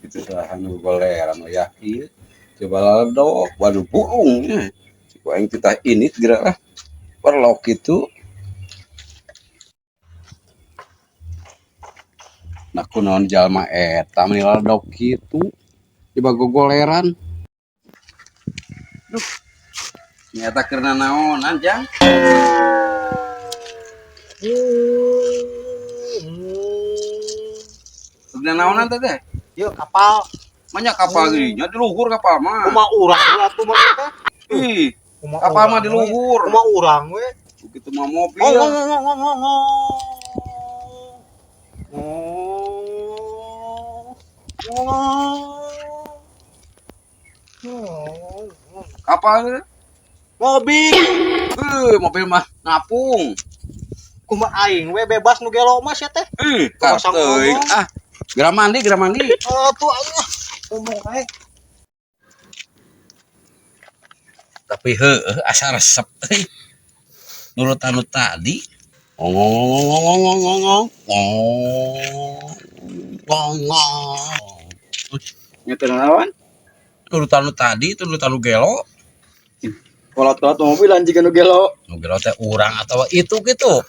Itu saha nu goleran ya ieu. Coba laledok, waduh burung nya. Ku aing titah ini geura lah. Perlok kitu. Nah kunaon jalma eta meni laledok kitu. Coba gogoleran. Duh. Nyata keur nanaonan, Jang? Keur nanaonan teh teh? Yuk kapal. Banyak kapal gini, nya di luhur kapal mah. Kumaha urang we atuh mah teh. Ih, Kumaha kapal mah urang di we. Luhur. Kumaha urang we. Begitu mah mobil. Ngong ngong ngong ngong ngong ngong. Ngong. Ngong. Kapal Mobil. Mobil mah ngapung. Kumaha aing we bebas nu gelo mah sia teh. Ih, Kumaha sang teuing. ngomong. Ah, geura mandi, geura mandi. Atuh aing ah. Ngomong aing. Tapi heueuh asa resep euy. Nurut anu tadi. Ngong ngong ngong ngong ngong ngong ngong ngong. Nya teu naon? Nurut anu tadi, itu nurut anu gelo. Kolot-kolot mobil anjing nu gelo. Nu gelo teh urang atau itu gitu.